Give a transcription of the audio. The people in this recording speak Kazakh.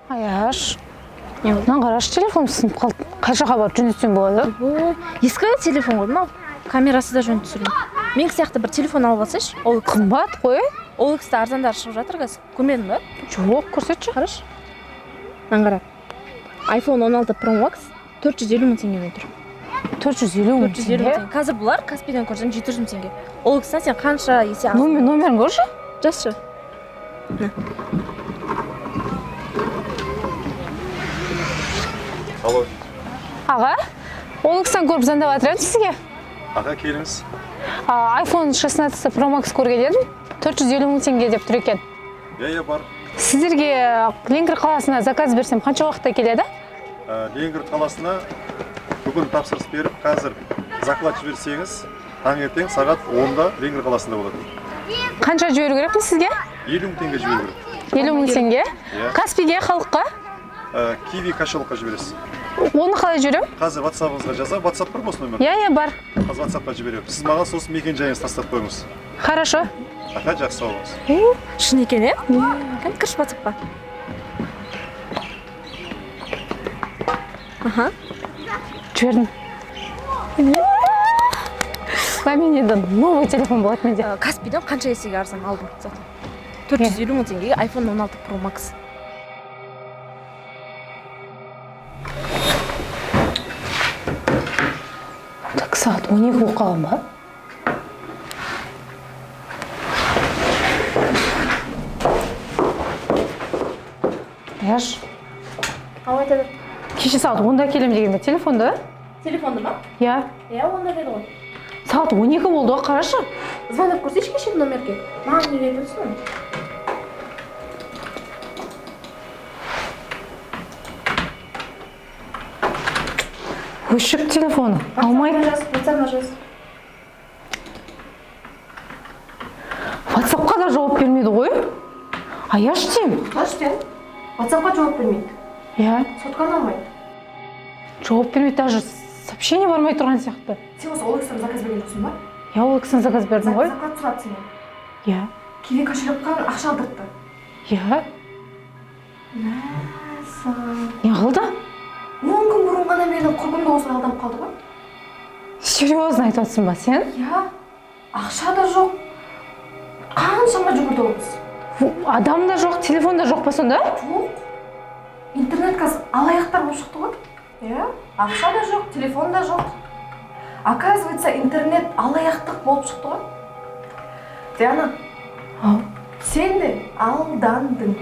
Аяш, мынаны қарашы, телефон сынып қалды. Қай жаққа барып жөндетсем болады? Ой, ескі телефон ғой мынау, камерасы да жөнді түсірмейді. Менікі сияқты бір телефон алып алсайшы. Ол Қымбат қой. OLX-та арзандары шығып жатыр қазір, көрмедің ба? Жоқ, көрсетші. Қарашы, мынаны қара, iPhone 16 Pro Max 450 000 теңгемен тұр. 450 000 450 000 теңге? теңге. Қазір бұлар Каспийден көрсең, 700 000 теңге. OLX-тан сен қанша есе аз. Номерін көрші. Жазшы. Алло. Аға, OLX-тан көріп звондап жатыр едім сізге. Аға, келіңіз. iPhone 16 Pro Max көрген едім, 450 000 теңге деп тұр екен. Иә, бар. Сіздерге Ленинград қаласына заказ берсем, қанша уақытта келеді? Ленинград қаласына бүгін тапсырыс беріп, қазір заклад жіберсеңіз, таңертең сағат 10-да Ленинград қаласында болады. Қанша жіберу керекпін сізге? 50 000 теңге жіберу керек. 50 000 теңге? Иә. Каспиге, халыққа? Киви кошелекқа жібересіз. Оны қалай жіберемін? Қазір WhatsApp-ыңызға жазамын. WhatsApp бар ма осы номер? Иә, бар. Қазір WhatsApp-қа жіберемін. Сіз маған сосын мекен жайыңызды тастап қойыңыз. Хорошо. Аха, жақсы, сау болыңыз. Шын екен, иә. Кәне, кірші WhatsApp-қа. Аха. Жібердім. Мен енді новый телефон болады менде. Каспийден қанша есеге арзан алдым зато. 450 000 теңгеге iPhone 16 Pro Max. Так, сағат 12 болып қалған ба? Аяш, Ау, айта бер. кеше сағат 10-да келемін деген бе телефонды? Телефонды ма? Иә. Иә, 10-да деді ғой. Сағат 12 болды ғой, қарашы. Звондап көрсейші кешегі номерге. Маған неге айтып отырсың оны? Өшік телефоны. Алмайды. Жаз, WhatsApp-ына жаз. WhatsApp-қа да жауап бермейді ғой. Аяш деймін. Қаш сен? WhatsApp-қа жауап бермейді. Иә. Сотканы алмайды. Жауап бермейді, даже сообщение бармай тұрған сияқты. Сен осы OLX-тан заказ берген жоқсың ба? Иә, ол кісіден заказ бердім ғой. Заклад сұрады сенен. Иә. Киви кошелекқа ақша алдыртты. Иә. Мәссаған. Не қылды? 10 күн бұрын ғана менің құрбым да осылай алданып қалды ғой. Серьезно айтып жатырсың ба сен? Иә. Ақша да жоқ. Қаншама жүгірді ол қыз. Адам да жоқ, телефон да жоқ па сонда? Жоқ. Интернет қазір алаяқтар болып шықты ғой. Иә. Ақша да жоқ, телефон да жоқ. Оказывается, интернет алаяқтық болып шықты ғой. Диана, Ау. сен де алдандың.